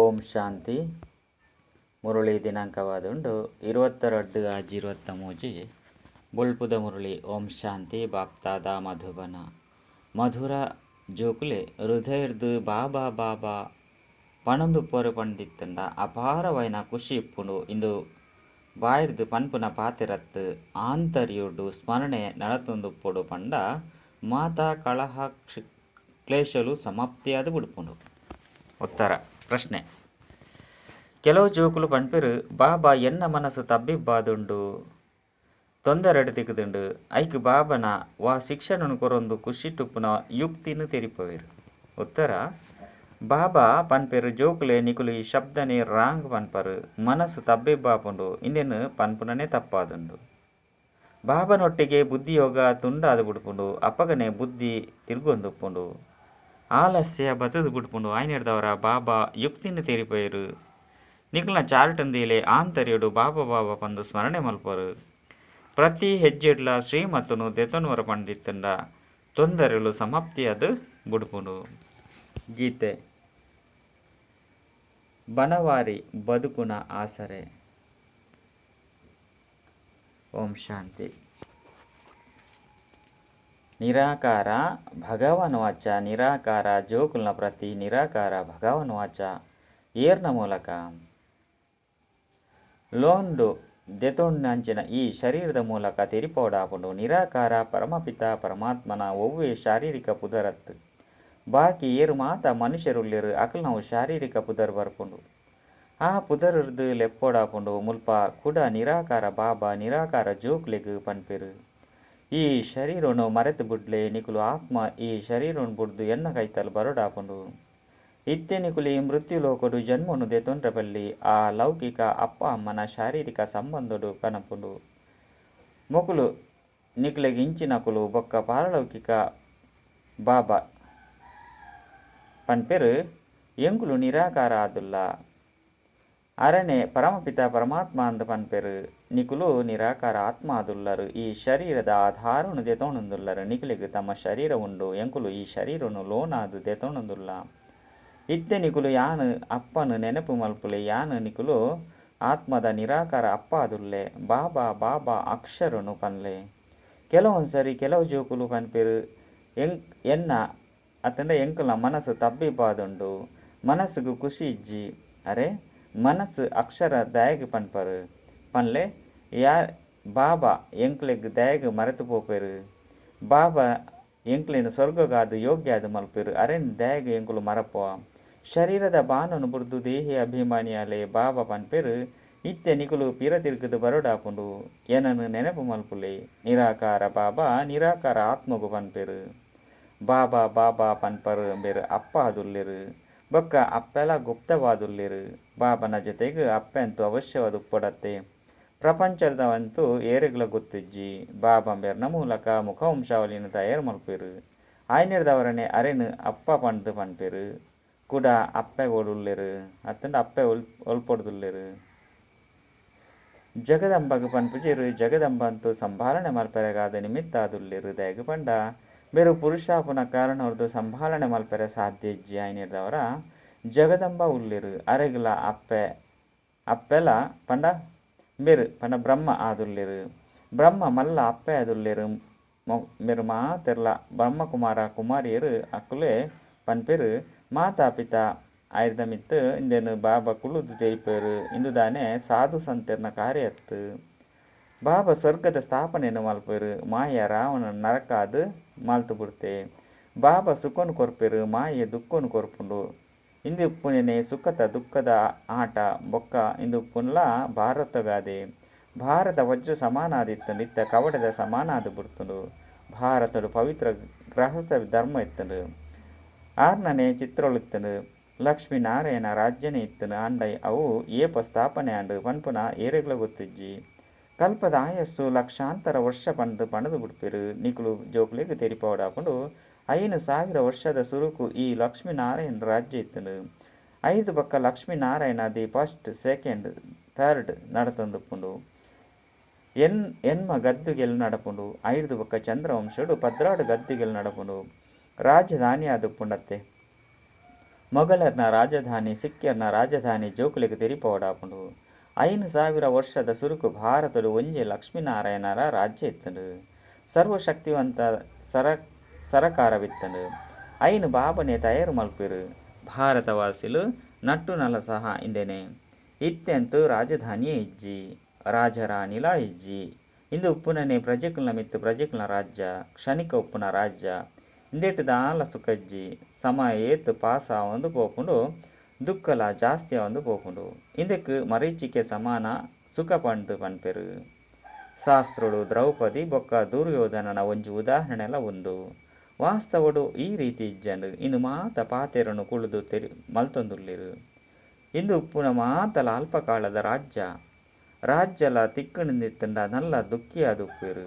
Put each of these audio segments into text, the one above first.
ಓಂ ಶಾಂತಿ. ಮುರಳಿ ದಿನಾಂಕವಾದುಂಡು 22/6/23. ಬೊಳ್ಪುದ ಮುರಳಿ. ಓಂ ಶಾಂತಿ. ಬಾಪ್ತಾದ ಮಧುಬನ. ಮಧುರ ಜೋಕುಲೆ ಹೃದಯರ್ದು ಬಾಬಾ ಬಾಬಾ ಪಣೊಂದು ಪೊರೆ ಪಂಡಿತ್ತಂಡ ಅಪಾರವಾಯಿನ ಖುಷಿ ಇಪ್ಪುಂಡು. ಇಂದು ಬಾಯಿರ್ದು ಪನ್ಪುನ ಪಾತೆರತ್ತು ಆಂತರ್ಯೋಡು ಸ್ಮರಣೆ ನಡತೊಂದುಪ್ಪೊಡು ಪಂಡ ಮಾತಾ ಕಳಹ ಕ್ಲೇಶಲು ಸಮಾಪ್ತಿಯಾದ ಬಿಡ್ಪುಂಡು. ಉತ್ತರ ಪ್ರಶ್ನೆ. ಕೆಲವು ಜೋಕುಲು ಪನ್ಪೆರು ಬಾಬಾ ಎನ್ನ ಮನಸ್ಸು ತಬ್ಬಿಬ್ಬಾದುಂಡು ತೊಂದರೆಡ್ ತಿಕ್ಕುದುಂಡು ಐಕ್ ಬಾಬನ ವಾ ಶಿಕ್ಷಣನು ಕೊರೊಂದು ಖುಷಿಟುಪ್ಪುನ ಯುಕ್ತಿನು ತೆರಿಪವೆರು. ಉತ್ತರ. ಬಾಬಾ ಪನ್ಪೆರು ಜೋಕುಲೆ ನಿಕುಲು ಈ ಶಬ್ದನೆ ರಾಂಗ್ ಪನ್ಪರು ಮನಸ್ಸು ತಬ್ಬಿಬ್ಬಾಪುಂಡು ಇಂದೆನು ಪನ್ಪುನನೆ ತಪ್ಪಾದುಂಡು. ಬಾಬನೊಟ್ಟಿಗೆ ಬುದ್ಧಿಯೋಗ ತುಂಡಾದ ಬಿಡ್ಪುಂಡು ಅಪಗನೆ ಬುದ್ಧಿ ತಿರ್ಗೊಂದುಪ್ಪುಂಡು ಆಲಸ್ಯ ಬತ್ತದು ಬಿಡ್ಪುಂಡು ಆಯ್ನೆಡ್ದವರ ಬಾಬಾ ಯುಕ್ತಿನ ತೆರಿಪೆರು. ನಿಕುಲ್ನ ಚಾರ್ಟಂದಿಲೆ ಆಂತರ್ಯಡು ಬಾಬಾ ಬಾಬಾ ಪಂದು ಸ್ಮರಣೆ ಮಲ್ಪರು. ಪ್ರತಿ ಹೆಜ್ಜೆಡ್ಲ ಶ್ರೀಮತನು ದೆತೊನುವರ ಪಂಡಿತ್ತಂಡ ತೊಂದರೆಲು ಸಮಾಪ್ತಿಯಾದ ಬುಡ್ಪುಂಡು. ಗೀತೆ ಬನವಾರಿ ಬದುಕುನ ಆಸರೆ. ಓಂ ಶಾಂತಿ. ನಿರಾಕಾರ ಭಗವಾನ್ ವಾಚ. ನಿರಾಕಾರ ಜೋಕುಲ್ನ ಪ್ರತಿ ನಿರಾಕಾರ ಭಗವಾನ್ ವಾಚ ಏರ್ನ ಮೂಲಕ ಲೋಂಡು ದೆತೊಂಡಂಚಿನ ಈ ಶರೀರದ ಮೂಲಕ ತೆರಿಪೋಡಾಪುಂಡು. ನಿರಾಕಾರ ಪರಮಪಿತ ಪರಮಾತ್ಮನ ಒವ್ವೆ ಶಾರೀರಿಕ ಪುದರತ್ತು. ಬಾಕಿ ಏರು ಮಾತ ಮನುಷ್ಯರುಲ್ಲೇರು ಅಕಲ್ನವು ಶಾರೀರಿಕ ಪುದರ್ ಬರ್ಪುಂಡು. ಆ ಪುದರ್ದು ಲೆಪ್ಪೋಡಾಪುಂಡು. ಮುಲ್ಪ ಕುಡ ನಿರಾಕಾರ ಬಾಬಾ ನಿರಾಕಾರ ಜೋಕ್ಲೆಗ್ ಪನ್ಪೆರು. ಈ ಶರೀರನು ಮರೆತು ಬುಡ್ಲೆ ನಿಕುಲು ಆತ್ಮ ಈ ಶರೀರನು ಬುಡ್ದು ಎನ್ನ ಕೈತಲ್ ಬರೋಡಾಪುಂಡು. ಇತ್ತೆ ನಿಕುಲಿ ಮೃತ್ಯು ಲೋಕಡು ಜನ್ಮನು ದೆತೊಂಡ್ರೆ ಬಲ್ಲಿ ಆ ಲೌಕಿಕ ಅಪ್ಪ ಅಮ್ಮನ ಶಾರೀರಿಕ ಸಂಬಂಧಡು ಕನಪುಂಡು. ಮೊಕುಲು ನಿಕುಲೆಗ್ ಇಂಚಿನಕುಲು ಬೊಕ್ಕ ಪಾರಲೌಕಿಕ ಬಾಬಾ ಪನ್ಪೆರು ಎಂಕುಲು ನಿರಾಕಾರ ಆದುಲ್ಲ. ಅರಣೆ ಪರಮಪಿತ ಪರಮಾತ್ಮ ಅಂದ್ ಪನ್ಪೆರು. ನಿಕುಲು ನಿರಾಕಾರ ಆತ್ಮ ಆದುಲ್ಲರು. ಈ ಶರೀರದ ಆಧಾರನು ದೆತೊಂದುಲ್ಲರು. ನಿಕುಲೆಗ್ ತಮ್ಮ ಶರೀರ ಉಂಡು. ಎಂಕುಲು ಈ ಶರೀರನು ಲೋನಾದು ದೆತೊಂದುಲ್ಲ. ಇತ್ತೆ ನಿಕುಲು ಯಾನು ಅಪ್ಪನು ನೆನಪು ಮಲ್ಪುಲೆ. ಯಾನು ನಿಕುಲು ಆತ್ಮದ ನಿರಾಕಾರ ಅಪ್ಪ ಆದುಲ್ಲೆ. ಬಾಬಾ ಬಾಬಾ ಅಕ್ಷರನು ಪನ್ಲೆ. ಕೆಲವೊಂದ್ಸರಿ ಕೆಲವು ಜೋಕುಲು ಪನ್ಪೆರು ಎನ್ನ ಅತಂಡ ಎಂಕುಲ ಮನಸ್ಸು ತಬ್ಬಿಬ್ಬಾದುಂಡು ಮನಸ್ಸುಗು ಖುಷಿ ಇಜ್ಜಿ. ಅರೆ ಮನಸ್ಸು ಅಕ್ಷರ ದಾಯಗ್ ಪನ್ಪರು ಪನ್ಲೆ. ಯಾ ಬಾಬಾ ಎಂಕ್ಲೆಗ್ ದಾಯಗ್ ಮರೆತು ಪೋಪೆರು. ಬಾಬಾ ಎಂಕ್ಲೆನ್ ಸ್ವರ್ಗಗಾದು ಯೋಗ್ಯ ಆದ್ ಮಲ್ಪೆರು. ಅರೆನ್ ದಾಯಗ್ ಎಂಕುಲು ಮರಪುವ. ಶರೀರದ ಬಾನನು ಬುಡ್ದು ದೇಹಿ ಅಭಿಮಾನಿಯಾಲೆ. ಬಾಬಾ ಪನ್ಪೆರು ಇತ್ತೆ ನಿಕುಲು ಪಿರ ತಿರ್ಗದು ಬರೋಡಾಪುಂಡು. ಏನನ್ನು ನೆನಪು ಮಲ್ಪುಲೆ. ನಿರಾಕಾರ ಬಾಬಾ ನಿರಾಕಾರ ಆತ್ಮಗು ಪನ್ಪೆರು. ಬಾಬಾ ಬಾಬಾ ಪನ್ಪರು ಅಂಬೆರು ಅಪ್ಪ ಆದುಲ್ಲೆರು. ಬೊಕ್ಕ ಅಪ್ಪೆಲ ಗುಪ್ತವಾದುಲ್ಲೆರು. ಬಾಬನ ಜೊತೆಗೆ ಅಪ್ಪೆ ಅಂತೂ ಅವಶ್ಯವಾದ ಉಪ್ಪಡತ್ತೆ. ಪ್ರಪಂಚದವಂತೂ ಏರೆಗ್ಲ ಗೊತ್ತಿಜ್ಜಿ. ಬಾಬಂಬೆರ್ನ ಮೂಲಕ ಮುಖವಂಶಾವಳಿನ ತಯಾರು ಮಲ್ಪೆರು. ಆಯ್ನೆಡ್ದವರನೆ ಅರೆನ್ ಅಪ್ಪ ಪಂಡ್ದು ಪನ್ಪೆರು. ಕುಡ ಅಪ್ಪೆ ಓಡುಲ್ಲೆರು ಅತ್ತಂಡ ಅಪ್ಪೆ ಒಲ್ಪೊಡ್ದುಲ್ಲೆರು. ಜಗದಂಬಗ್ ಪನ್ಪುಜೆರು. ಜಗದಂಬ ಅಂತೂ ಸಂಭಾಲನೆ ಮಲ್ಪೆರೆಗಾದ ನಿಮಿತ್ತ ಆದುಲ್ಲೆರು. ದಾಯೆಗ್ ಪಂಡ ಬೇರು ಪುರುಷಾಪುನ ಕಾರಣವರ್ದು ಸಂಭಾಲನೆ ಮಲ್ಪೆರೆ ಸಾಧ್ಯ ಇಜ್ಜಿ. ಆಯ್ನೆಡ್ದವರ ಜಗದಂಬ ಉಲ್ಲೆರು. ಅರೆಗ್ಲ ಅಪ್ಪೆ ಅಪ್ಪೆಲ ಪಂಡ ಬೇರು ಪಂಡ ಬ್ರಹ್ಮ ಆದುಲ್ಲೆರು. ಬ್ರಹ್ಮ ಮಲ್ಲ ಅಪ್ಪೆ ಆದುಲ್ಲೆರು. ಮೇರು ಮಾತೆರ್ಲ ಬ್ರಹ್ಮಕುಮಾರ ಕುಮಾರಿಯರು ಅಕ್ಕುಲೆ ಪನ್ಪೆರು. ಮಾತಾ ಪಿತಾ ಆಯ್ದ ಮಿತ್ತು ಇಂದೆನು ಬಾಬಾ ಕುಳುದು ತೆರಿಪೆರು. ಇಂದು ದಾನೆ ಸಾಧು ಸಂತೆರ್ನ ಕಾರ್ಯತ್ತು. ಬಾಬಾ ಸ್ವರ್ಗದ ಸ್ಥಾಪನೆಯನ್ನು ಮಲ್ಪೆರು. ಮಾಯ ರಾವಣ ನರಕಾದು ಮಾಲ್ತು ಬಿಡ್ತೆ. ಬಾಬಾ ಸುಖನು ಕೊರ್ಪೆರು. ಮಾಯೆ ದುಃಖನು ಕೊರ್ಪುಂಡು. ಇಂದು ಪುಣೆನೆ ಸುಖದ ದುಃಖದ ಆಟ ಬೊಕ್ಕ ಇಂದು ಪುನ್ಲ ಭಾರತಗಾದೆ. ಭಾರತ ವಜ್ರ ಸಮಾನಾದಿತ್ತುಂಡು. ಇತ್ತ ಕವಡೆದ ಸಮಾನಾದ ಬಿಡ್ತುಂಡು. ಭಾರತಡು ಪವಿತ್ರ ಗೃಹಸ್ಥ ಧರ್ಮ ಇತ್ತುಂಡು. ಆರ್ನನೆ ಚಿತ್ರೊಳಿತ್ತುಂಡು. ಲಕ್ಷ್ಮೀ ನಾರಾಯಣ ರಾಜ್ಯನೇ ಇತ್ತುಂಡು. ಆಂಡೈ ಅವು ಏಪ ಸ್ಥಾಪನೆ ಆಂಡು ಪನ್ಪುನ ಏರೆಗ್ಲ ಗೊತ್ತಿಜ್ಜಿ. ಕಲ್ಪದ ಆಯಸ್ಸು ಲಕ್ಷಾಂತರ ವರ್ಷ ಪಂದು ಪಣದು ಬಿಡ್ಪೆರು. ನಿಕುಲು ಜೋಕುಲೆಗ್ ತೆರಿಪವಡಾಪುಂಡು. 5000 ವರ್ಷದ ಸುರುಕು ಈ ಲಕ್ಷ್ಮೀನಾರಾಯಣ ರಾಜ್ಯ ಇತ್ತುಂಡು. 5 ಬೊಕ್ಕ Lakshminarayana the first second third ನಡತೊಂದುಪ್ಪುಂಡು. ಎನ್ಮ ಗದ್ದುಗೆಲ್ ನಡಪುಂಡು. 5 ಬೊಕ್ಕ ಚಂದ್ರವಂಶಡು 12 ಗದ್ದುಗೆಲ್ ನಡಪುಂಡು. ರಾಜಧಾನಿ ಆದುಪ್ಪುಂಡತ್ತೆ. ಮೊಘಲರ್ನ ರಾಜಧಾನಿ, ಸಿಖ್ಯರ್ನ ರಾಜಧಾನಿ ಜೋಕುಲೆಗ್ ತೆರಿಪಾವೊಡಾಪುಂಡು. 5000 ವರ್ಷದ ಸುರುಕು ಭಾರತೊಡು ಒಂಜೇ ಲಕ್ಷ್ಮೀ-ನಾರಾಯಣರ ರಾಜ್ಯ ಇತ್ತ್ಂಡ್. ಸರ್ವ ಶಕ್ತಿವಂತ ಸರಕಾರವಿತ್ತ್ಂಡ್. ಅಯಿನ್ ಬಾಬಾನೇ ತಯಾರು ಮಲ್ಪುವೆರು. ಭಾರತವಾಸಿಲು ನಟ್ಟುನಲ ಸಹ ಇಂದೆನೇ. ಇತ್ತೆ ಅಂತೂ ರಾಜಧಾನಿಯೇ ಇಜ್ಜಿ. ರಾಜ-ರಾಣಿಲಾ ಇಜ್ಜಿ. ಇಂದು ಉಪ್ಪುನನೇ ಪ್ರಜೆಕುಲ್ನ ಮಿತ್ತ್ ಪ್ರಜೆಕುಲ್ನ ರಾಜ್ಯ. ಕ್ಷಣಿಕ ಉಪ್ಪುನ ರಾಜ್ಯ. ಇಂದೆಟ್ ದಾಲ ಸುಖ ಇಜ್ಜಿ. ಸಮಯ ಏತ್ ಪಾಸ್ ಆವೊಂದು ಪೋಪುಂಡು ದುಃಖಲಾ ಜಾಸ್ತಿ ಆವೊಂದು ಪೋಪುಂಡು. ಇಂದೆಕ್ ಮರೀಚಿಕೆ ಸಮಾನ ಸುಖ ಪಂದ್ ಪನ್ಪೆರ್. ಶಾಸ್ತ್ರೊಡು ದ್ರೌಪದಿ ಬೊಕ್ಕ ದುರ್ಯೋಧನನ ಒಂಜಿ ಉದಾಹರಣೆಲಾ ಉಂಡು. ವಾಸ್ತವೊಡು ಈ ರೀತಿ ಇಜ್ಜಂಡ್. ಇಂದು ಮಾತ ಪಾತೆರೊನು ಕುಲ್ಲುದು ಮಲ್ತೊಂದುಲ್ಲೆರ್. ಇಂದು ಉಪ್ಪುನ ಮಾತಲ ಅಲ್ಪಕಾಲದ ರಾಜ್ಯ. ರಾಜ್ಯಲ ತಿಕ್ಕುಂಡಿತ್ತಿಂಡ ನಲ್ಲ ದುಃಖಿಯಾದ್ ಉಪ್ಪುವೆರ್.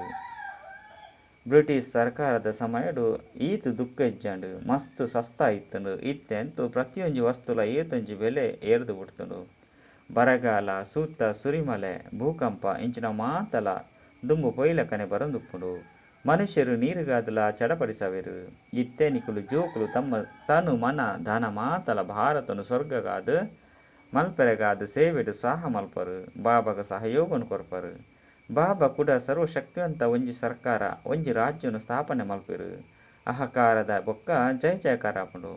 ಬ್ರಿಟಿಷ್ ಸರ್ಕಾರದ ಸಮಯಡ್ ಈತ್ ದುಃಖ ಇಜ್ಜಂಡ್. ಮಸ್ತ್ ಸಸ್ತಾ ಇತ್ತ್ಂಡ್. ಇತ್ತೆ ಅಂತೂ ಪ್ರತಿಯೊಂಜಿ ವಸ್ತುಲ ಏತೊಂಜಿ ಬೆಲೆ ಏರ್ದ್ ಬುಡ್ತುಂಡು. ಬರಗಾಲ, ಸೂತ, ಸುರಿಮಲೆ, ಭೂಕಂಪ ಇಂಚಿನ ಮಾತಲ ದುಂಬು ಪೋಯಿಲೆಕ್ಕನೆ ಬರೊಂದುಪ್ಪುಂಡು. ಮನುಷ್ಯೆರ್ ನೀರುಗಾದ್ಲಾ ಚಡಪಡಿಸವೆರ್. ಇತ್ತೆ ನಿಕುಲು ಜೋಕುಲು ತಮ್ಮ ತನು ಮನ ಧನ ಮಾತಲ ಭಾರತೊನು ಸ್ವರ್ಗಗಾದ್ ಮಲ್ಪೆರೆಗಾದ್ ಸೇವೆಡ್ ಸ್ವಾಹ ಮಲ್ಪರು. ಬಾಬಾಗ್ ಸಹಯೋಗನು ಕೊರ್ಪರ್. ಬಾಬಾ ಕುಡ ಸರ್ವಶಕ್ತಿವಂತ ಒಂಜಿ ಸರ್ಕಾರ, ಒಂಜಿ ರಾಜ್ಯನು ಸ್ಥಾಪನೆ ಮಲ್ಪುವೆರು. ಅಹಂಕಾರದ ಬೊಕ್ಕ ಜಯ ಜಯಕಾರ ಆಪುಂಡು.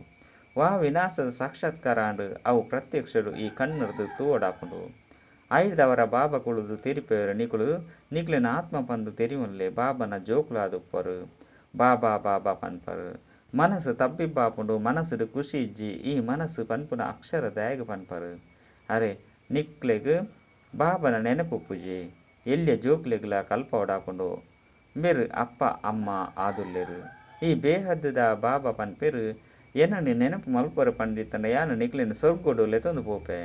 ವಾ ವಿನಾಶದ ಸಾಕ್ಷಾತ್ಕಾರ ಆಂಡ್ ಅವು ಪ್ರತ್ಯಕ್ಷಡು ಈ ಕಣ್ಣುರ್ದು ತೂವೊಡಾಪುಂಡು. ಐಡ್ದಾವರ ಬಾಬಾ ಕುಲ್ಲುದು ತೆರಿಪೆರ್ ನಿಕುಲು ನಿಕ್ಲೆನ ಆತ್ಮ ಪಂದ್ ತೆರಿಯೊನ್ಲೆ ಬಾಬಾನ ಜೋಕುಲಾದುಪ್ಪರು. ಬಾಬಾ ಬಾಬಾ ಪನ್ಪರ್. ಮನಸ್ಸು ತಬ್ಬಿಬ್ಬಾಪುಂಡು ಮನಸ್ಸುಡು ಖುಷಿ ಇಜ್ಜಿ ಈ ಮನಸ್ಸು ಪನ್ಪುನ ಅಕ್ಷರ ದಾಯೆಗ್ ಪನ್ಪರ್. ಅರೆ ನಿಕ್ಲೆಗ್ ಬಾಬಾನ ನೆನಪುಪ್ಪುಜಿ. ಎಲ್ಯ ಜೋಕುಲೆಗ್ಲಾ ಕಲ್ಪಾವೊಡಾಪುಂಡು. ಇಂಬೆರ್ ಅಪ್ಪ ಅಮ್ಮ ಆದುಲ್ಲೆರ್. ಈ ಬೇಹದ್ದ ಬಾಬಾ ಪನ್ಪೆರ್ ಎನನ್ ನೆನಪು ಮಲ್ಪುವರ್ ಪಂದಿತ್ತಂಡ ಯಾನ್ ನಿಕ್ಲೆನ್ ಸ್ವರ್ಗಡ್ ಲೆತೊಂದು ಪೋಪೆ.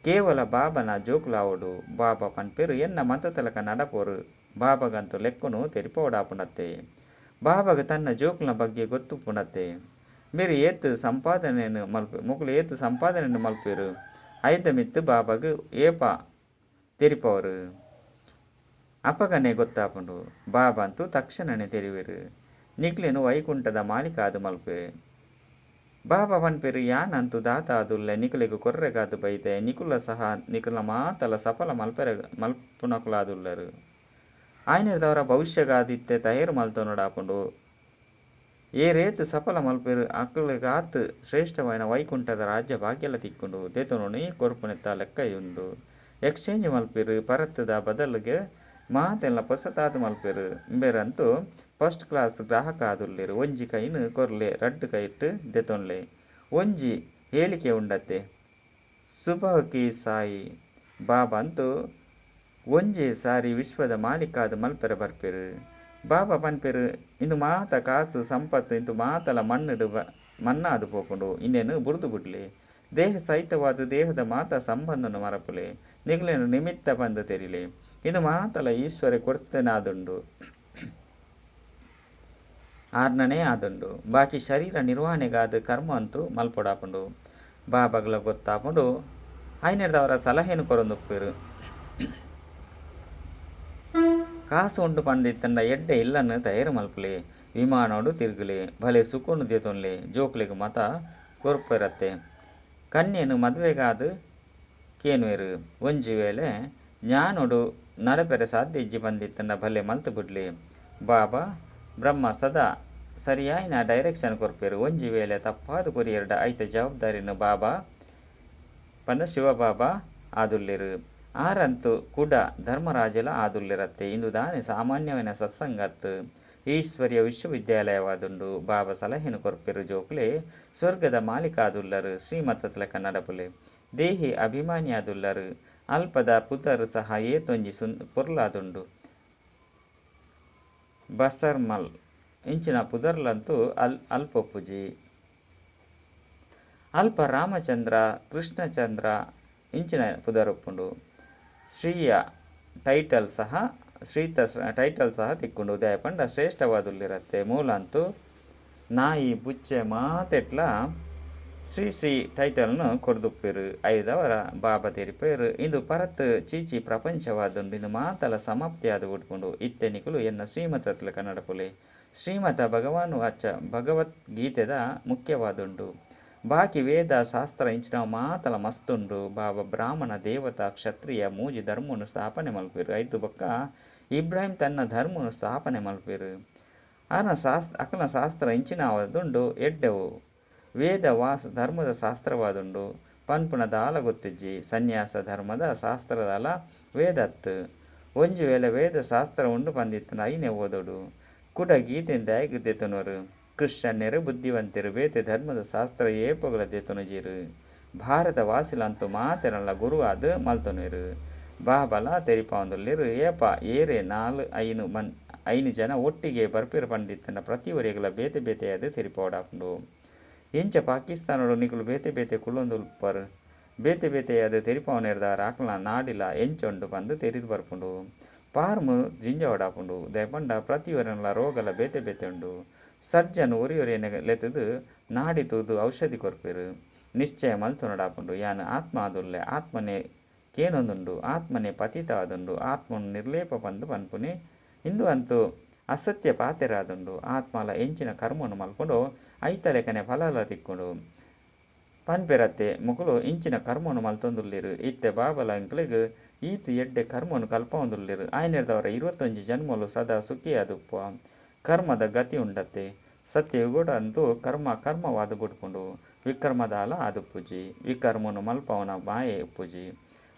ಕೇವಲ ಬಾಬಾನ ಜೋಕುಲಾವೊಡು. ಬಾಬಾ ಪನ್ಪೆರ್ ಎನ್ನ ಮತತಲಕ ನಡಪೋರು. ಬಾಬಾಗಂತೂ ಲೆಕ್ಕನು ತೆರಿಪಾವೊಡಾಪುಂಡತ್ತೆ. ಬಾಬಾಗ್ ತನ್ನ ಜೋಕುಲ್ನ ಬಗ್ಗೆ ಗೊತ್ತುಪ್ಪುಂಡತ್ತೆ. ಮೇರ್ ಏತ್ ಸಂಪಾದನೆಯನ್ನು ಮಲ್ಪು ಮೊಕುಲು ಏತ್ ಸಂಪಾದನೆಯನ್ನು ಮಲ್ಪುವೆರು. ಐದ ಮಿತ್ತ್ ಬಾಬಾಗ್ ಏಪ ತೆರಿಪವರು. ಅಪಗನೆ ಗೊತ್ತಾಪುಂಡು. ಬಾಬಾ ಅಂತೂ ತಕ್ಷಣನೇ ತೆರಿವೆರು. ನಿಕ್ಲೆನ್ ವೈಕುಂಠದ ಮಾಲೀಕ ಆದ್ ಮಲ್ಪುವೆ. ಬಾಬಾ ಪನ್ಪೆರ್ ಯಾನ್ ಅಂತೂ ದಾತ ಆದುಲ್ಲೆ ನಿಕಲೆಗ್ ಕೊರ್ರೆಗಾದ್ ಬೈದೆ ನಿಕುಲ ಸಹ ನಿಕಲ ಮಾತಲ ಸಫಲ ಮಲ್ಪೆರೆ ಮಲ್ಪುನಕುಲಾದುಲ್ಲರು. ಆಯ್ನೆರ್ದಾವರ ಭವಿಷ್ಯಗಾದ್ ಇತ್ತೆ ತಯಾರು ಮಲ್ತೊನೊಡಾಪುಂಡು. ಏರೇತ್ ಸಫಲ ಮಲ್ಪೆರ್ ಅಕುಲೆಗಾತ್ ಶ್ರೇಷ್ಠವಾಯಿನ ವೈಕುಂಠದ ರಾಜ್ಯ ಭಾಗ್ಯಲ ತಿಕ್ಕುಂಡು. ದೆತೊನುನಿ ಕೊರ್ಪುನೆತ್ತ ಲೆಕ್ಕ ಉಂಡು. ಎಕ್ಸ್ಚೇಂಜ್ ಮಲ್ಪೆರ್ ಪರತ್ದ ಬದಲಿಗೆ ಮಾತೆಲ್ಲ ಪೊಸತಾದ್ ಮಲ್ಪೆರ್. ಇಂಬೆರಂತೂ ಫಸ್ಟ್ ಕ್ಲಾಸ್ ಗ್ರಾಹಕ ಆದುಲ್ಲೆರ್. ಒಂಜಿ ಕೈನ್ ಕೊರ್ಲೆ ರಡ್ಡ್ ಕೈಟ್ ದೆತೊನ್ಲೆ. ಒಂಜಿ ಹೇಳಿಕೆ ಉಂಡತ್ತೆ. ಸುಬಹ್ ಕಿ ಸಾಯಿ. ಬಾಬಾ ಅಂತೂ ಒಂಜೇ ಸಾರಿ ವಿಶ್ವದ ಮಾಲೀಕಾದ್ ಮಲ್ಪೆರೆ ಬರ್ಪೆರ್. ಬಾಬಾ ಪನ್ಪೆರ್ ಇಂದು ಮಾತ ಕಾಸು ಸಂಪತ್ತು ಇಂದು ಮಾತಲ ಮಣ್ಣುಡು ಮಣ್ಣಾದ್ ಪೋಪುಂಡು. ಇಂದೆನ್ ಬುಡ್ದು ಬುಡ್ಲೆ. ದೇಹ ಸಹಿತವಾದ ದೇಹದ ಮಾತ ಸಂಬಂಧನು ಮರಪುಲೆ. ನಿಕ್ಲೆನ ನಿಮಿತ್ತ ಪಂದ್ ತೆರಿಲೆ. ಇಂದು ಮಾತಲ ಈಶ್ವರ ಕೊರ್ತನಾದುಂಡು. ಆರ್ನನೇ ಆದುಂಡು. ಬಾಕಿ ಶರೀರ ನಿರ್ವಹಣೆಗಾದ್ ಕರ್ಮ ಅಂತೂ ಮಲ್ಪೊಡಾಪುಂಡು. ಬಾಬಾಗ್ಲ ಗೊತ್ತಾಪುಂಡು. ಐನೆರ್ದಾವರ ಸಲಹೆನ್ ಕೊರೊಂದುಪ್ಪುವೆರ್. ಕಾಸು ಉಂಡು ಪಂದಿತ್ತಂಡ ಎಡ್ಡೆ ಇಲ್ಲನ್ ತಯಾರು ಮಲ್ಪುಲೆ. ವಿಮಾನೊಡು ತಿರುಗುಲೆ. ಭಲೆ ಸುಖೊನು ದೆತೊನ್ಲೆ. ಜೋಕುಲೆಗ್ ಮತ ಕೊರ್ಪೆರತ್ತೆ. ಕನ್ಯೆನ್ ಮದುವೆಗಾದ್ ಕೇನುವೆರ್. ಒಂಜಿ ವೇಳೆ ಜ್ಞಾನೊಡು ನಡಪೆರೆ ಸಾಧ್ಯ ಇಜ್ಜಿ ಪಂದಿತ್ತಂಡ ಭಲೆ ಮಲ್ತ್ ಬುಡ್ಲೆ. ಬಾಬಾ ಬ್ರಹ್ಮ ಸದಾ ಸರಿಯಾಯಿನ ಡೈರೆಕ್ಷನ್ ಕೊರ್ಪೆರ್. ಒಂಜಿ ವೇಳೆ ತಪ್ಪಾದ್ ಕೊರಿಯೆರ್ಡ ಐತ ಜವಾಬ್ದಾರಿನ್ ಬಾಬಾ ಪಂಡ ಶಿವಬಾಬಾ ಆದುಲ್ಲೆರ್. ಆರಂತೂ ಕುಡ ಧರ್ಮರಾಜೆಲ ಆದುಲ್ಲೆರತ್ತೆ. ಇಂದು ದಾನೆ ಸಾಮಾನ್ಯವಾಯಿನ ಸತ್ಸಂಗ ಅತ್ತ್. ಈಶ್ವರ್ಯ ವಿಶ್ವವಿದ್ಯಾಲಯವಾದುಂಡು. ಬಾಬಾ ಸಲಹೆನ್ ಕೊರ್ಪೆರ್ ಜೋಕುಲೆ ಸ್ವರ್ಗದ ಮಾಲೀಕ ಆದುಲ್ಲರ್. ಶ್ರೀಮತದ ಲೆಕ್ಕ ನಡಪುಲೆ. ದೇಹಿ ಅಭಿಮಾನಿ ಆದುಲ್ಲರ್. ಅಲ್ಪದ ಪುದರ್ ಸಹ ಏತೊಂಜಿ ಪೊರ್ಲಾದುಂಡು. ಬಸರ್ಮಲ್ ಇಂಚಿನ ಪುದರ್ಲಂತೂ ಅಲ್ಪ ಉಪ್ಪುಜಿ. ಅಲ್ಪ ರಾಮಚಂದ್ರ ಕೃಷ್ಣಚಂದ್ರ ಇಂಚಿನ ಪುದರ್ ಉಪ್ಪುಂಡು. ಶ್ರೀಯ ಟೈಟಲ್ ಸಹ ಶ್ರೀತ ಟೈಟಲ್ ಸಹ ತಿಕ್ಕುಂಡು. ದಾಯೆ ಪಂಡ ಶ್ರೇಷ್ಠವಾದುಲ್ಲಿರತ್ತೆ. ಮೂಲಂತೂ ನಾಯಿ ಪುಚ್ಚೆ ಮಾತೆಟ್ಲ ಶ್ರೀ ಶ್ರೀ ಟೈಟಲ್ನ್ ಕೊರ್ದುಪ್ಪೆರ್. ಐದಾವರ ಬಾಬಾ ತೆರಿಪೆರ್ ಇಂದು ಪರತ್ ಚೀಚಿ ಪ್ರಪಂಚವಾದುಂಡು. ಇಂದು ಮಾತಲ ಸಮಾಪ್ತಿ ಆದ್ ಬುಡ್ಪುಂಡು. ಇತ್ತೆ ನಿಕುಲು ಎನ್ನ ಶ್ರೀಮತತ್ಲೆ ನಡಪುಲೆ. ಶ್ರೀಮತ ಭಗವಾನ್ ವಾಚ ಭಗವದ್ಗೀತೆದ ಮುಖ್ಯವಾದುಂಡು. ಬಾಕಿ ವೇದ ಶಾಸ್ತ್ರ ಇಂಚಿನ ಮಾತಲ ಮಸ್ತುಂಡು. ಬಾಬಾ ಬ್ರಾಹ್ಮಣ ದೇವತಾ ಕ್ಷತ್ರಿಯ ಮೂಜಿ ಧರ್ಮನು ಸ್ಥಾಪನೆ ಮಲ್ಪೆರು. ಐದು ಬೊಕ್ಕ ಇಬ್ರಾಹಿಂ ತನ್ನ ಧರ್ಮನು ಸ್ಥಾಪನೆ ಮಲ್ಪೆರು. ಆನ ಅಕಲ್ನ ಶಾಸ್ತ್ರ ಇಂಚಿನವಾದುಂಡು ಎಡ್ಡೆವು ವೇದ ವಾಸ ಧರ್ಮದ ಶಾಸ್ತ್ರವಾದುಂಡು ಪನ್ಪುನ ದಾಲ ಗೊತ್ತಿಜ್ಜಿ. ಸನ್ಯಾಸ ಧರ್ಮದ ಶಾಸ್ತ್ರದಾಲ ವೇದತ್ತು ಒಂಜಿ ವೇಳೆ ವೇದ ಶಾಸ್ತ್ರ ಉಂಡು ಪಂದಿತ್ತನ ಐನೆ ಓದೋಡು. ಕುಡ ಗೀತೆನ್ ದಾಯೆಗ್ ದೆತೊನರು. ಕ್ರಿಶ್ಚಿಯನ್ನರು ಬುದ್ಧಿವಂತರು ಬೇತೆ ಧರ್ಮದ ಶಾಸ್ತ್ರ ಏಪೊಗಲ ದೆತೊನುಜೆರು. ಭಾರತ ವಾಸಿಲಂತೂ ಮಾತೆರಲ್ಲ ಗುರು ಆದ್ ಮಲ್ತೊನುವೆರು. ಬಾಬಲ ತೆರಿಪಾವೊಂದುಲ್ಲೆರ್ ಏಪ ಏರೆ 4 5 ಜನ ಒಟ್ಟಿಗೆ ಬರ್ಪೆರ್ ಪಂದಿತ್ತನ ಪ್ರತಿಯೊರಿಯಗಲ ಬೇತೆ ಬೇತೆಯಾದ್ ತೆರಿಪಾವೊಡಾಪುಂಡು. ಇಂಚ ಪಾಕಿಸ್ತಾನಡು ನಿಕುಲು ಬೇತೆ ಬೇತೆ ಕುಲ್ಲೊಂದುಲ್ಪರ್ ಬೇತೆ ಬೇತೆಯಾದ್ ತೆರಿಪಾವೊನೆರ್ದಾರ ಅಕಲ್ನ ನಾಡಿಲ ಎಂಚೊಂಡು ಪಂದ್ ತೆರಿದು ಬರ್ಪುಂಡು. ಫಾರ್ಮ್ ಜಿಂಜಾವಡಾಪುಂಡು. ದಾಯೆಪಂಡ ಪ್ರತಿಯೊರನ್ಲ ರೋಗಲ ಬೇತೆ ಬೇತೆ ಉಂಡು. ಸರ್ಜನ್ ಒರಿಯೊರಿಯನೆ ಲೆತ್ತುದು ನಾಡಿ ತೂದು ಔಷಧಿ ಕೊರ್ಪೆರು. ನಿಶ್ಚಯ ಮಲ್ತೊನಡಾಪುಂಡು. ಯಾನ್ ಆತ್ಮ ಆದುಲ್ಲೆ ಆತ್ಮನೆ ಕೇನೊಂದುಂಡು ಆತ್ಮನೆ ಪತಿತ ಆದುಂಡು ಆತ್ಮನು ನಿರ್ಲೇಪ ಪಂದ್ ಪನ್ಪುನಿ ಇಂದು ಅಂತೂ ಅಸತ್ಯ ಪಾತೆರಾದುಂಡು. ಆತ್ಮಲ ಎಂಚಿನ ಕರ್ಮನು ಮಲ್ಪುಂಡು ಐತಲೆಕನೆ ಫಲಲ ತಿಕ್ಕುಂಡು ಪನ್ಪೆರತ್ತೆ. ಮೊಕುಲು ಇಂಚಿನ ಕರ್ಮನು ಮಲ್ತೊಂದುಲ್ಲೆರು. ಇತ್ತೆ ಬಾಬಲ ಎಂಕ್ಲೆಗ್ ಈತ್ ಎಡ್ಡೆ ಕರ್ಮನು ಕಲ್ಪಾವೊಂದುಲ್ಲೆರು. ಆಯನೆರ್ದವರ 21 ಜನ್ಮಲು ಸದಾ ಸುಖಿಯಾದುಪ್ಪುವ. ಕರ್ಮದ ಗತಿ ಉಂಡತ್ತೆ. ಸತ್ಯಯುಗಡಂತೂ ಕರ್ಮ ಕರ್ಮವಾದ ಬುಡ್ಪುಂಡು. ವಿಕರ್ಮದಾಲ ಆದುಪ್ಪುಜಿ. ವಿಕರ್ಮನು ಮಲ್ಪವನ ಮಾಯೆ ಉಪ್ಪುಜಿ.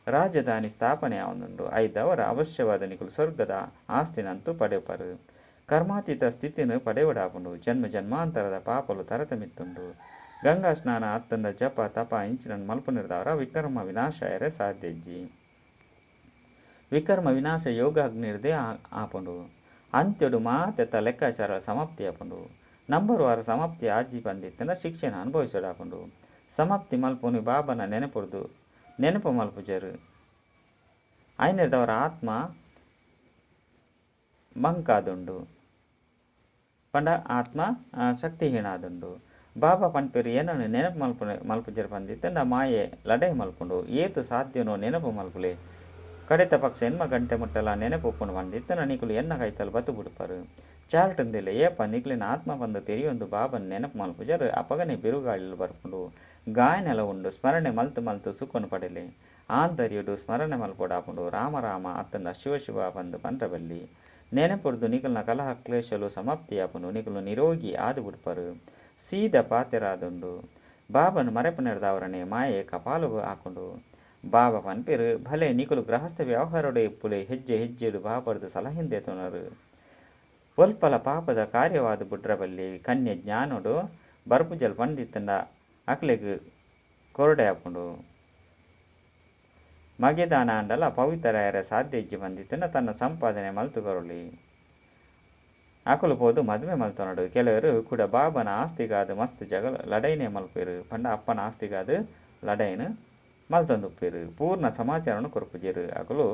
ರಾಜಧಾನಿ ಸ್ಥಾಪನೆ ಆವೊಂದುಂಡು. ಐದವರ ಅವಶ್ಯವಾದ ನಿಕುಲು ಸ್ವರ್ಗದ ಆಸ್ತಿನಂತೂ ಪಡೆಪರು. ಕರ್ಮಾತೀತ ಸ್ಥಿತಿನ ಪಡೆವಡಾಪುಂಡು. ಜನ್ಮ ಜನ್ಮಾಂತರದ ಪಾಪಲು ತರತಮಿತ್ತುಂಡು. ಗಂಗಾ ಸ್ನಾನ ಅತ್ತಂದ ಜಪ ತಪ ಇಂಚಿನ ಮಲ್ಪುನಿರ್ದವರ ವಿಕರ್ಮ ವಿನಾಶ ಎರೆ ಸಾಧ್ಯಜ್ಜಿ. ವಿಕರ್ಮ ವಿನಾಶ ಯೋಗಾಗ್ನಿರ್ದೇ ಆಪುಂಡು. ಅಂತ್ಯಡು ಮಾತೆತ ಲೆಕ್ಕಾಚಾರ ಸಮಾಪ್ತಿ ಆಪುಂಡು. ನಂಬರ್ ವಾರ ಸಮಾಪ್ತಿ ಆಜಿ ಪಂದಿತ್ತನ ಶಿಕ್ಷೆನ ಅನುಭವಿಸೋಡಾಪುಂಡು. ಸಮಾಪ್ತಿ ಮಲ್ಪುನಿ ಬಾಬನ ನೆನಪುರ್ದು ನೆನಪು ಮಲ್ಪುಜರು. ಆಯ್ನೆರ್ದವರ ಆತ್ಮ ಮಂಕಾದುಂಡು ಪಂಡ ಆತ್ಮ ಶಕ್ತಿಹೀನ ಆದುಂಡು. ಬಾಬಾ ಪನ್ಪೆರು ಏನನ್ನು ನೆನಪು ಮಲ್ಪುಜರು ಪಂದಿತ್ತಂಡ ಮಾಯೆ ಲಡೈ ಮಲ್ಪುಂಡು. ಏತು ಸಾಧ್ಯನೋ ನೆನಪು ಮಲ್ಪುಲೆ. ಕಡೆತ ಪಕ್ಷ ಎನ್ಮ ಗಂಟೆ ಮುಟ್ಟಲ ನೆನಪು ಉಪ್ಪುಂಡು ಪಂದಿತ್ತನ ನಿಕುಲು ಎನ್ನ ಕೈತಲ್ ಬತ್ತು ಬಿಡ್ಪರು. ಚಾರ್ಟಂದಿಲ್ಲ ಏಪ ನಿಕ್ಲಿನ ಆತ್ಮ ಬಂದು ತೆರಿಯೊಂದು ಬಾಬನ್ ನೆನಪು ಮಲ್ಪುಜರು. ಅಪಗನೆ ಬಿರುಗಾಳಿಲು ಬರ್ಪುಂಡು. ಗಾಯನೆಲ ಉಂಡು. ಸ್ಮರಣೆ ಮಲ್ತು ಮಲ್ತು ಸುಖನು ಪಡೆಲೆ. ಆಂತರ್ಯಡು ಸ್ಮರಣೆ ಮಲ್ಪೊಡಾಪುಂಡು. ರಾಮ ರಾಮ ಅತ್ತಂಡ ಶಿವ ಶಿವ ಪಂದು ಪಂಡ್ರಬಲ್ಲಿ. ನೆನಪುರ್ದು ನಿಕಲ್ನ ಕಲಹ ಕ್ಲೇಶಲು ಸಮಾಪ್ತಿಯಾಪುಂಡು. ನಿಕುಲು ನಿರೋಗಿ ಆದು ಬಿಡ್ಪರು. ಸೀದ ಪಾತೆರಾದುಂಡು. ಬಾಬನ್ ಮರೆಪುನೆರ್ದವರನೆ ಮಾಯೆ ಕಪಾಲು ಹಾಕೊಂಡು. ಬಾಬಾ ಪನ್ಪೆರು ಭಲೆ ನಿಕುಲು ಗೃಹಸ್ಥ ವ್ಯವಹಾರಡೆ ಇಪ್ಪುಲೆ. ಹೆಜ್ಜೆ ಹೆಜ್ಜೆಡು ಬಾಬರ್ದು ಸಲಹಿಂದೆ ತೊನರು. ಒಲ್ಪಲ ಪಾಪದ ಕಾರ್ಯವಾದ ಬುಡ್ರಬಲ್ಲಿ. ಕನ್ಯೆ ಜ್ಞಾನೋಡು ಬರ್ಪುಜಲ್ ಪಂದಿತ್ತಂಡ ಅಕ್ಲೆಗ್ ಕೊರಡೆ ಆಪುಂಡು. ಮಗೆದಾನ ಅಂಡಲ ಪವಿತ್ರ ಸಾಧ್ಯ ಇಜ್ಜಿ ಬಂದಿತ್ತಂಡ ತನ್ನ ಸಂಪಾದನೆ ಮಲ್ತು ಕೊರಲಿ. ಅಕುಲು ಪೋದು ಮದುವೆ ಮಲ್ತೊನಡು. ಕೆಲವರು ಕೂಡ ಬಾಬನ ಆಸ್ತಿಗಾದ ಮಸ್ತ್ ಜಗಳ ಲಡೈನೆ ಮಲ್ಪೆರು. ಪಂಡ ಅಪ್ಪನ ಆಸ್ತಿಗಾದ ಲಡೈನ ಮಲ್ತೊಂದುಪ್ಪೆರು. ಪೂರ್ಣ ಸಮಾಚಾರನು ಕೊರ್ಪುಜೆರು. ಅಕುಲು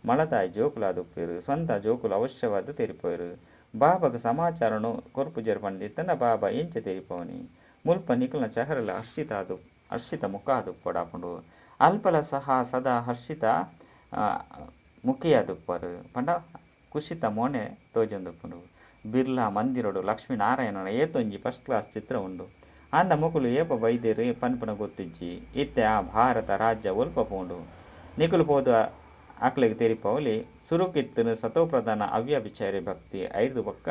ಮಳತಾಯಿ ಜೋಕುಲಾದುಪ್ಪೆರು. ಸ್ವಂತ ಜೋಕುಲು ಅವಶ್ಯವಾದ ತೆರಿಪೋಯರು. ಬಾಬಾಗ ಸಮಾಚಾರನು ಕೊರ್ಪುಜೆರು ಪಂದಿತ್ತಂಡ ಬಾಬಾ ಎಂಚ ತೆರಿಪವನಿ. ಮುಲ್ಪ ನಿಕುಲ್ನ ಚಹರಲ ಹರ್ಷಿತ ಮುಖ ಆದುಪ್ಪೊಡಾಪುಂಡು. ಅಲ್ಪಲ ಸಹ ಸದಾ ಹರ್ಷಿತ ಮುಖಿಯಾದುಪ್ಪರು. ಪಂಡ ಕುಶಿತ ಮೋನೆ ತೋಜೊಂದುಪ್ಪುಂಡು. ಬಿರ್ಲಾ ಮಂದಿರಡು ಲಕ್ಷ್ಮೀನಾರಾಯಣನ ಏತೊಂಜಿ ಫಸ್ಟ್ ಕ್ಲಾಸ್ ಚಿತ್ರ ಉಂಡು. ಅಂಡ ಮೊಕುಲು ಏಪ ಬೈದೇರು ಪನ್ಪುನ ಗೊತ್ತಿಜ್ಜಿ. ಇತ್ತೆ ಆ ಭಾರತ ರಾಜ್ಯ ಒಲ್ಪ ಪೋಂಡು. ನಿಕುಲು ಪೋದು ಅಕ್ಲೆಗ್ ತೆರಿಪಾವಲಿ. ಸುರುಕಿತ್ತನು ಸತೋಪ್ರಧಾನ ಅವ್ಯಭಿಚಾರಿ ಭಕ್ತಿ. ಐದು ಬೊಕ್ಕ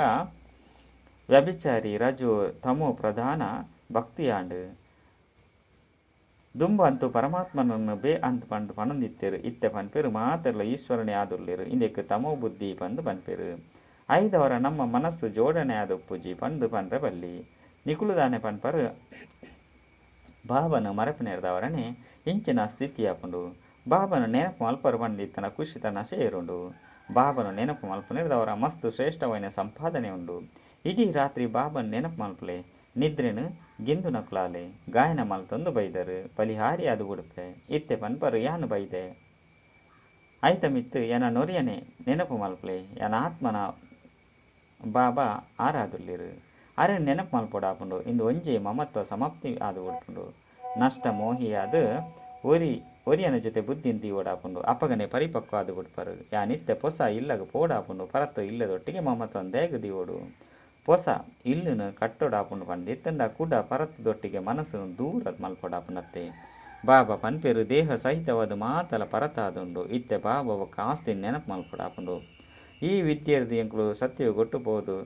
ವ್ಯಭಿಚಾರಿ ರಜೋ ತಮೋ ಪ್ರಧಾನ ಭಕ್ತಿಯಾಂಡು. ದುಂಬ ಅಂತೂ ಪರಮಾತ್ಮನನ್ನು ಬೇ ಅಂತ ಪಂದು ಪಣಂದಿತ್ತೇರು. ಇತ್ತೆ ಪನ್ಪೆರು ಮಾತೆರ್ಲ ಈಶ್ವರನೇ ಆದುಲ್ಲೆರು. ಇಂದೆಕ್ ತಮೋ ಬುದ್ಧಿ ಪಂದು ಪನ್ಪೆರು. ಐದವರ ನಮ್ಮ ಮನಸ್ಸು ಜೋಡಣೆ ಆದೊಪ್ಪುಜಿ ಪಂದು ಪನ್ರೆ ಬಲ್ಲಿ. ನಿಕುಲು ದಾನೆ ಪನ್ಪರು ಬಾಬನ ಮರಪುನೆರ್ದವರನೆ ಇಂಚಿನ ಸ್ಥಿತಿ ಆಪುಂಡು. ಬಾಬನ ನೆನಪು ಮಲ್ಪರು ಪಂದಿತ್ತನ ಕುಶಿತ ನಶೆ ಏರುಂಡು. ಬಾಬನ ನೆನಪು ಮಲ್ಪುನೆರ್ದವರ ಮಸ್ತು ಶ್ರೇಷ್ಠವಾದ ಸಂಪಾದನೆ ಉಂಡು. ಇಡೀ ರಾತ್ರಿ ಬಾಬನ ನೆನಪು ಮಲ್ಪಲೆ. ನಿದ್ರೆನು ಗೆಂದು ನಕ್ಲಾಲೆ. ಗಾಯನ ಮಲ್ತೊಂದು ಬೈದರು. ಬಲಿಹಾರಿ ಅದು ಬುಡುಪೆ. ಇತ್ತೆ ಪನ್ಪರು ಯಾನು ಬೈದೆ ಐತ ಮಿತ್ತು ಎನ ನೊರಿಯನೆ ನೆನಪು ಮಲ್ಪಲೆ. ಎನ ಆತ್ಮನ ಬಾಬಾ ಆರಾದುಲ್ಲೆರು. ಅರೆ ನೆನಪು ಮಲ್ಪೊಡಾಪುಂಡು. ಇಂದು ಒಂಜಿ ಮಮತ್ವ ಸಮಾಪ್ತಿ ಆದು ಉಡ್ಪುಂಡು. ನಷ್ಟ ಮೋಹಿಯಾದ ಒರಿಯನ ಜೊತೆ ಬುದ್ಧಿನ ದೀವೊಡಾಪುಂಡು. ಅಪಗನೆ ಪರಿಪಕ್ವ ಆದು ಬಿಡ್ಪರು. ಯಾನಿತ್ತೆ ಪೊಸ ಇಲ್ಲಗ ಪೋಡಾಪುಂಡು. ಪರತ್ತು ಇಲ್ಲದೊಟ್ಟಿಗೆ ಮಮತ್ವ ದೇಗ ದೀವೊಡು. ಪೊಸ ಇಲ್ಲುನು ಕಟ್ಟೊಡಾಪುಂಡು ಪಂದಿತ್ತುಂಡ ಕುಡ ಪರತದೊಟ್ಟಿಗೆ ಮನಸ್ಸುನು ದೂರ ಮಲ್ಪೊಡಾಪುಂಡತ್ತೆ. ಬಾಬಾ ಪನ್ಪೆರ್ ದೇಹ ಸಹಿತವಾದ ಮಾತಲ ಪರತಾದುಂಡು. ಇತ್ತೆ ಬಾಬಾ ಬೊಕ್ಕ ಆಸ್ತಿನ್ ನೆನಪು ಮಲ್ಪೊಡಾಪುಂಡು. ಈ ವಿದ್ಯೆರ್ದ್ ಎಂಕುಲು ಸತ್ಯಯುಗೊಟ್ಟು ಪೋದು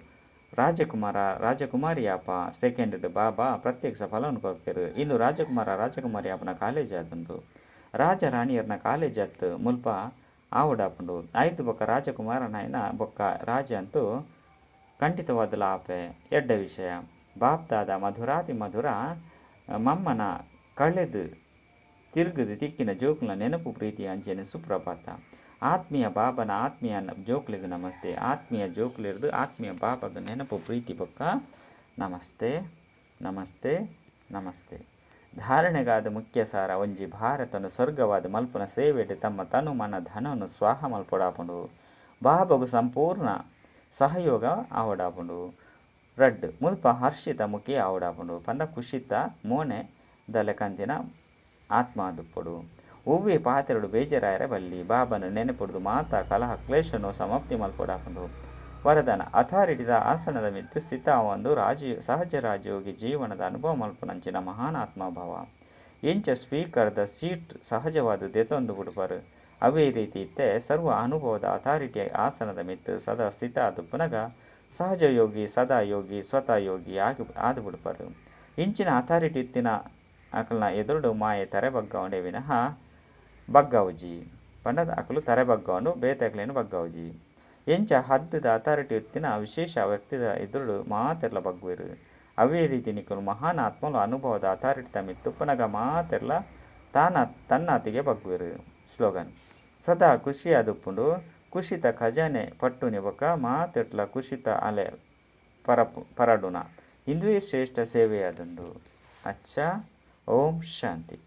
ರಾಜಕುಮಾರ ರಾಜಕುಮಾರಿಯಾಪ. ಸೆಕೆಂಡ್ ಬಾಬಾ ಪ್ರತ್ಯಕ್ಷ ಫಲವನ್ನು ಕೊರ್ಪೆರ್. ಇಂದು ರಾಜಕುಮಾರ ರಾಜಕುಮಾರಿ ಆಪುನ ಕಾಲೇಜ್ ಆದುಂಡು. ರಾಜ ರಾಣಿಯರ್ನ ಕಾಲೇಜ್ ಅತ್ತು ಮುಲ್ಪ ಆವಡಾಪುಂಡು. ಐರ್ದ್ ಬೊಕ್ಕ ರಾಜಕುಮಾರನಾಯನ ಬೊಕ್ಕ ರಾಜ ಅಂತೂ ಖಂಡಿತವಾದಲ ಆಪೆ. ಎಡ್ಡೆ ವಿಷಯ. ಬಾಪ್ದಾದ ಮಧುರಾತಿ ಮಧುರ ಮಮ್ಮನ ಕಳೆದು ತಿರುಗುದು ತಿಕ್ಕಿನ ಜೋಕುಲ್ನ ನೆನಪು ಪ್ರೀತಿ ಅಂಚೆನೆ ಸುಪ್ರಭಾತ. ಆತ್ಮೀಯ ಬಾಬನ ಆತ್ಮೀಯ ಜೋಕ್ಲೆಗ್ ನಮಸ್ತೆ. ಆತ್ಮೀಯ ಜೋಕ್ಲೆರ್ದ್ ಆತ್ಮೀಯ ಬಾಬಗ್ ನೆನಪು ಪ್ರೀತಿ ಬೊಕ್ಕ ನಮಸ್ತೆ ನಮಸ್ತೆ ನಮಸ್ತೆ. ಧಾರಣೆಗಾದ ಮುಖ್ಯ ಸಾರ ಒಂಜಿ ಭಾರತನು ಸ್ವರ್ಗವಾದ ಮಲ್ಪುನ ಸೇವೆಡ್ ತಮ್ಮ ತನು ಮನ ಧನನು ಸ್ವಾಹ ಮಲ್ಪೊಡಾಪುಂಡು. ಬಾಬಗು ಸಂಪೂರ್ಣ ಸಹಯೋಗ ಆವಡಾಪುಂಡು. ರಡ್ಡ್ ಮುಲ್ಪ ಹರ್ಷಿತ ಮುಖಿ ಆವಡಾಪುಂಡು. ಪಂಡ ಖುಷಿತ ಮೋನೆ ದಲೆಕಂತಿನ ಆತ್ಮ ಆದುಪ್ಪೊಡು. ಒವ್ವೇ ಪಾತೆರಡು ಬೇಜಾರಾಯರೆ ಬಲ್ಲಿ. ಬಾಬನ ನೆನಪುಡ್ದು ಮಾತಾ ಕಲಹ ಕ್ಲೇಶನು ಸಮಾಪ್ತಿ ಮಲ್ಪೊಡಾಪುಂಡು. ವರದಾನ ಅಥಾರಿಟಿದ ಆಸನದ ಮಿತ್ತು ಸ್ಥಿತ ಒಂದು ರಾಜ ಸಹಜ ರಾಜಯೋಗಿ ಜೀವನದ ಅನುಭವ ಮಲ್ಪುನಂಚಿನ ಮಹಾನ್ ಆತ್ಮಭಾವ. ಇಂಚ ಸ್ಪೀಕರ್ದ ಸೀಟ್ ಸಹಜವಾದ ದೆತೊಂದು ಬಿಡುಪರು. ಅವೇ ರೀತಿ ಇತ್ತೆ ಸರ್ವ ಅನುಭವದ ಅಥಾರಿಟಿ ಆಸನದ ಮಿತ್ತು ಸದಾ ಸ್ಥಿತ ಆದುಪ್ಪುನಗ ಸಹಜ ಯೋಗಿ ಸದಾ ಯೋಗಿ ಸ್ವತಃ ಯೋಗಿ ಆಗಿ ಆದು ಬಿಡುಪರು. ಇಂಚಿನ ಅಥಾರಿಟಿ ಇತ್ತಿನ ಅಕಲ್ನ ಎದುರುಡು ಮಾಯೆ ತರೆ ಬಗ್ಗವಣೆ ವಿನಃ ಬಗ್ಗವುಜಿ. ಪಂಡದ ಅಕಲು ತರೆ ಬಗ್ಗವನು ಬೇತೆಕ್ಲೇನು ಬಗ್ಗವುಜಿ. ಎಂಚ ಹದ್ದದ ಅಥಾರಿಟಿ ಇತ್ತಿನ ವಿಶೇಷ ವ್ಯಕ್ತಿದ ಎದುರುಡು ಮಾತೆರ್ಲ ಬಗ್ಗುವೆರು. ಅವೇ ರೀತಿ ನಿಕುಲು ಮಹಾನ್ ಆತ್ಮಲು ಅನುಭವದ ಅಥಾರಿಟಿ ತಮ್ಮಿತ್ತುಪ್ಪನಗ ಮಾತೆರ್ಲ ತಾನ ತನ್ನಾತಿಗೆ ಬಗ್ಗುವೆರು. ಸ್ಲೋಗನ್ ಸದಾ ಖುಷಿಯಾದುಪ್ಪುಂಡು. ಖುಷಿತ ಖಜಾನೆ ಪಟ್ಟುನಿ ಬೊಕ್ಕ ಮಾತೆಟ್ಲ ಖುಷಿತ ಅಲೆ ಪರಡುನ ಇಂದುವೇ ಶ್ರೇಷ್ಠ ಸೇವೆಯಾದುಂಡು. ಅಚ್ಚಾ, ಓಂ ಶಾಂತಿ.